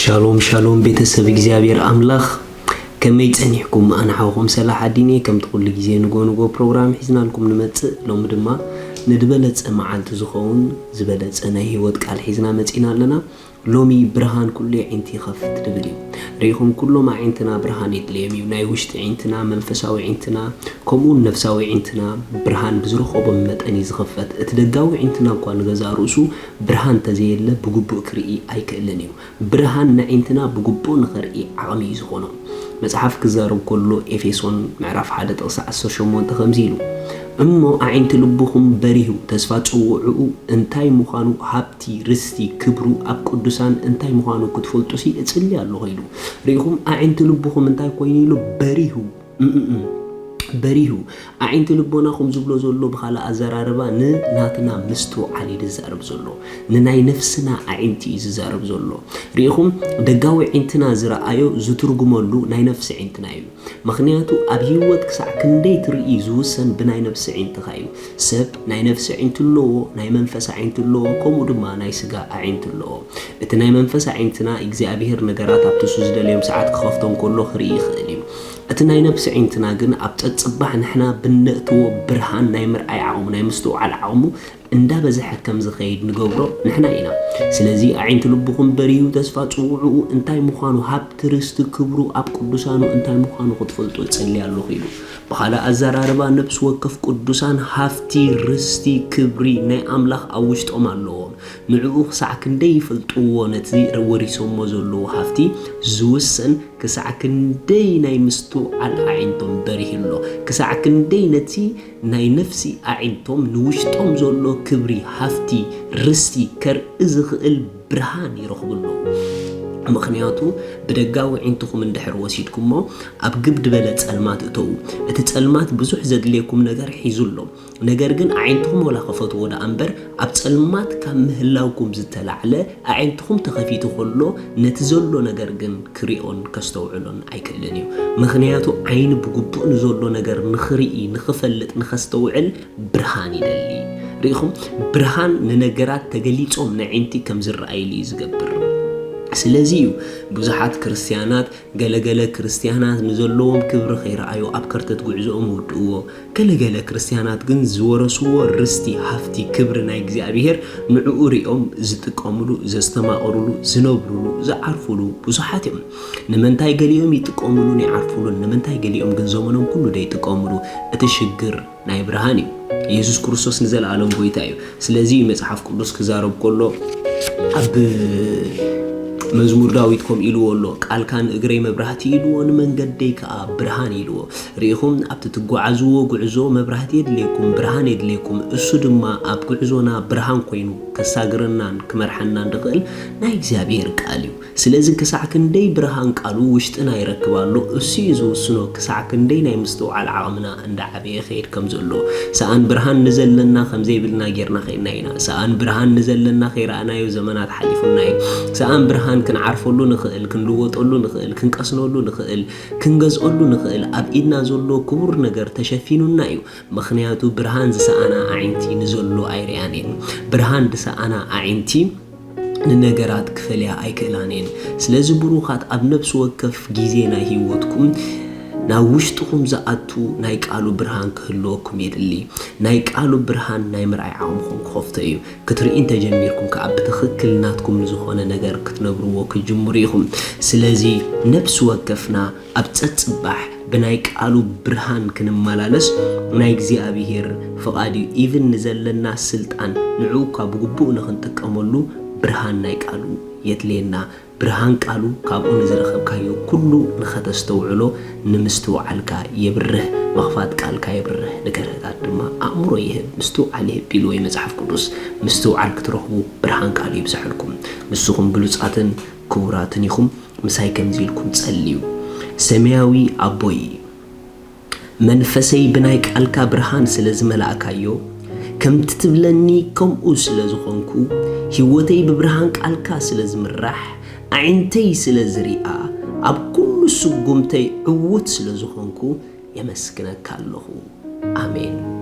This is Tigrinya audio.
ሻሎም ሻሎም ቤተሰብ እግዚኣብሔር ኣምላኽ፣ ከመይ ጸኒሕኩም? ኣነ ሓውኹም ሰላሕ ኣዲንየ። ከምቲ ኩሉ ግዜ ንጎ ንጎ ፕሮግራም ሒዝናልኩም ንመጽእ። ሎሚ ድማ ንድበለጸ መዓልቲ ዝኸውን ዝበለጸ ናይ ህይወት ቃል ሒዝና መጺና ኣለና። ሎሚ ብርሃን ኩሉ ኣዒንቲ ይኸፍት ድብል እዩ። ርኢኹም፣ ኩሎም ኣዒንትና ብርሃን የድልዮም እዩ። ናይ ውሽጢ ኣዒንትና፣ መንፈሳዊ ኣዒንትና፣ ከምኡውን ነፍሳዊ ኣዒንትና ብርሃን ብዝረኸቦም መጠን እዩ ዝኸፈት። እቲ ደጋዊ ኣዒንትና እኳ ንገዛእ ርእሱ ብርሃን እንተዘየለ ብግቡእ ክርኢ ኣይክእልን እዩ። ብርሃን ንኣዒንትና ብግቡእ ንኸርኢ ዓቕሚ እዩ ዝኾኖ። መጽሓፍ ክዛረብ ከሎ ኤፌሶን ምዕራፍ ሓደ ጥቕሲ ዓሰርተ ሸሞንተ ከምዚ ኢሉ፣ "እሞ ኣዒንቲ ልብኹም በሪሁ፣ ተስፋ ጽውዕኡ እንታይ ምዃኑ፣ ሃብቲ፣ ርስቲ፣ ክብሩ ኣብ ቅዱሳን እንታይ ምዃኑ ክትፈልጡሲ እጽሊ ኣለኹ" ኢሉ። ርኢኹም፣ ኣዒንቲ ልብኹም እንታይ ኮይኑ ኢሉ? በሪሁ። እምእም። በሪሁ። ኣዒንቲ ልቦናኹም ዝብሎ ዘሎ ብኻልእ ኣዘራርባ ንናትና ምስትውዓል እዩ ዝዛረብ ዘሎ። ንናይ ነፍስና ኣዒንቲ እዩ ዝዛረብ ዘሎ። ርኢኹም፣ ደጋዊ ዒንትና ዝረኣዮ ዝትርጉመሉ ናይ ነፍሲ ዒንትና እዩ። ምኽንያቱ ኣብ ህይወት ክሳዕ ክንደይ ትርኢ ዝውሰን ብናይ ነፍሲ ዒንትኻ እዩ። ሰብ ናይ ነፍሲ ዒንቲ ኣለዎ፣ ናይ መንፈስ ኣዒንቲ ኣለዎ፣ ከምኡ ድማ ናይ ስጋ ኣዒንቲ ኣለዎ። እቲ ናይ መንፈስ ኣዒንትና እግዚኣብሔር ነገራት ኣብቲ እሱ ዝደለዮም ሰዓት ክኸፍቶም ከሎ ክርኢ ይኽእል እዩ። እቲ ናይ ነፍሲ ዒንትና ግን ኣብ ጸጽባሕ ንሕና ብነእትዎ ብርሃን ናይ ምርኣይ ዓቕሙ፣ ናይ ምስትውዓል ዓቕሙ እንዳበዝሐ ከም ዝኸይድ ንገብሮ ንሕና ኢና። ስለዚ ኣዒንቲ ልብኹም በሪሁ፣ ተስፋ ጽውዕኡ እንታይ ምዃኑ፣ ሃብቲ ርስቲ ክብሩ ኣብ ቅዱሳኑ እንታይ ምዃኑ ክትፈልጡ እጽሊ ኣለኹ ኢሉ። ብኻልእ ኣዘራርባ ነፍሲ ወከፍ ቅዱሳን ሃፍቲ ርስቲ ክብሪ ናይ ኣምላኽ ኣብ ውሽጦም ኣለዎም። ንዕኡ ክሳዕ ክንደይ ይፈልጥዎ፣ ነቲ ወሪሶሞ ዘለዉ ሃፍቲ ዝውሰን ክሳዕ ክንደይ ናይ ምስትውዓል ኣዒንቶም በሪሁ ኣሎ፣ ክሳዕ ክንደይ ነቲ ናይ ነፍሲ ኣዒንቶም ንውሽጦም ዘሎ ክብሪ ሃፍቲ ርስቲ ከርኢ ዝኽእል ብርሃን ይረኽቡ ኣለዉ። ምኽንያቱ ብደጋዊ ዒንትኹም እንድሕር ወሲድኩሞ ኣብ ግብ ዝበለ ጸልማት እተዉ። እቲ ጸልማት ብዙሕ ዘድልየኩም ነገር ሒዙ ኣሎ። ነገር ግን ኣዒንትኹም ወላ ክፈትዎ ደኣ እምበር ኣብ ጸልማት ካብ ምህላውኩም ዝተላዕለ ኣዒንትኹም ተኸፊቱ ከሎ ነቲ ዘሎ ነገር ግን ክሪኦን ከስተውዕሎን ኣይክእልን እዩ። ምኽንያቱ ዓይኒ ብግቡእ ንዘሎ ነገር ንኽርኢ፣ ንኽፈልጥ፣ ንኸስተውዕል ብርሃን ይደሊ። ርኢኹም፣ ብርሃን ንነገራት ተገሊጾም ነዒንቲ ከም ዝረኣይሉ እዩ ዝገብር። ስለዚ እዩ ብዙሓት ክርስትያናት፣ ገለገለ ክርስትያናት ንዘለዎም ክብሪ ከይረኣዩ ኣብ ከርተት ጉዕዞኦም ይውድእዎ። ገለገለ ክርስትያናት ግን ዝወረስዎ ርስቲ፣ ሃፍቲ፣ ክብሪ ናይ እግዚኣብሔር ንዕኡ ሪኦም ዝጥቀምሉ፣ ዘስተማቕርሉ፣ ዝነብርሉ፣ ዝዓርፍሉ ብዙሓት እዮም። ንምንታይ ገሊኦም ይጥቀምሉን ይዓርፍሉን፣ ንምንታይ ገሊኦም ግን ዘመኖም ኩሉ ደይጥቀምሉ? እቲ ሽግር ናይ ብርሃን እዩ። የሱስ ክርስቶስ ንዘለኣለም ጎይታ እዩ። ስለዚ መጽሓፍ ቅዱስ ክዛረብ ከሎ ኣብ መዝሙር ዳዊት ከምኡ ኢልዎ ኣሎ፣ "ቃልካ ንእግረይ መብራህቲ ኢልዎ፣ ንመንገደይ ከኣ ብርሃን" ኢልዎ። ርኢኹም፣ ኣብቲ ትጓዓዝዎ ጉዕዞ መብራህቲ የድልየኩም፣ ብርሃን የድልየኩም። እሱ ድማ ኣብ ጉዕዞና ብርሃን ኮይኑ ከሳግረናን ክመርሓናን ዝኽእል ናይ እግዚኣብሔር ቃል እዩ። ስለዚ ክሳዕ ክንደይ ብርሃን ቃሉ ውሽጥና ይረክብ ኣሎ፣ እሱ እዩ ዝውስኖ ክሳዕ ክንደይ ናይ ምስትውዓል ዓቕምና እንዳዓበየ ይኸይድ ከም ዘሎ። ሰኣን ብርሃን ንዘለና ከም ዘይብልና ጌርና ኸይድና ኢና። ሰኣን ብርሃን ንዘለና ከይረኣናዮ ዘመናት ሓሊፉና እዩ። ሰኣን ብርሃን ክንዓርፈሉ ንኽእል፣ ክንልወጠሉ ንኽእል፣ ክንቀስነሉ ንኽእል፣ ክንገዝኦሉ ንኽእል፣ ኣብ ኢድና ዘሎ ክቡር ነገር ተሸፊኑና እዩ። ምኽንያቱ ብርሃን ዝሰኣና ኣዒንቲ ንዘሎ ኣይርእያን እየን። ብርሃን ዝሰኣና ኣዒንቲ ንነገራት ክፈልያ ኣይክእላን እየን። ስለዚ ብሩኻት፣ ኣብ ነፍሲ ወከፍ ግዜ ናይ ህይወትኩም ናብ ውሽጥኹም ዝኣቱ ናይ ቃሉ ብርሃን ክህልወኩም የድሊ። ናይ ቃሉ ብርሃን ናይ ምርኣይ ዓቕምኹም ክኸፍቶ እዩ። ክትርኢ እንተጀሚርኩም ከኣ ብትኽክል ናትኩም ንዝኾነ ነገር ክትነብርዎ ክትጅምሩ ኢኹም። ስለዚ ነፍሲ ወከፍና ኣብ ጸጽባሕ ብናይ ቃሉ ብርሃን ክንመላለስ ናይ እግዚኣብሔር ፍቓድ እዩ። ኢቭን ንዘለና ስልጣን ንዕኡ እኳ ብግቡእ ንኽንጥቀመሉ ብርሃን ናይ ቃሉ የድልየና። ብርሃን ቃሉ ካብኡ ንዝረኸብካዮ ኩሉ ንኸተስተውዕሎ ንምስትውዓልካ የብርህ፣ መኽፋት ቃልካ የብርህ፣ ንገርህታት ድማ ኣእምሮ ይህብ፣ ምስትውዓል ይህብ ኢልዎ እዩ መጽሓፍ ቅዱስ። ምስትውዓል ክትረኽቡ ብርሃን ቃሉ ይብዝሐልኩም። ንስኹም ብሉጻትን ክቡራትን ኢኹም። ምሳይ ከምዚ ኢልኩም ጸልዩ። ሰማያዊ ኣቦይ፣ መንፈሰይ ብናይ ቃልካ ብርሃን ስለ ዝመላእካዮ፣ ከምቲ ትብለኒ ከምኡ ስለ ዝኾንኩ፣ ህይወተይ ብብርሃን ቃልካ ስለ ዝምራሕ፣ ኣዒንተይ ስለ ዝሪኣ፣ ኣብ ኩሉ ስጉምተይ ዕዉት ስለ ዝኾንኩ፣ የመስግነካ ኣለኹ። ኣሜን።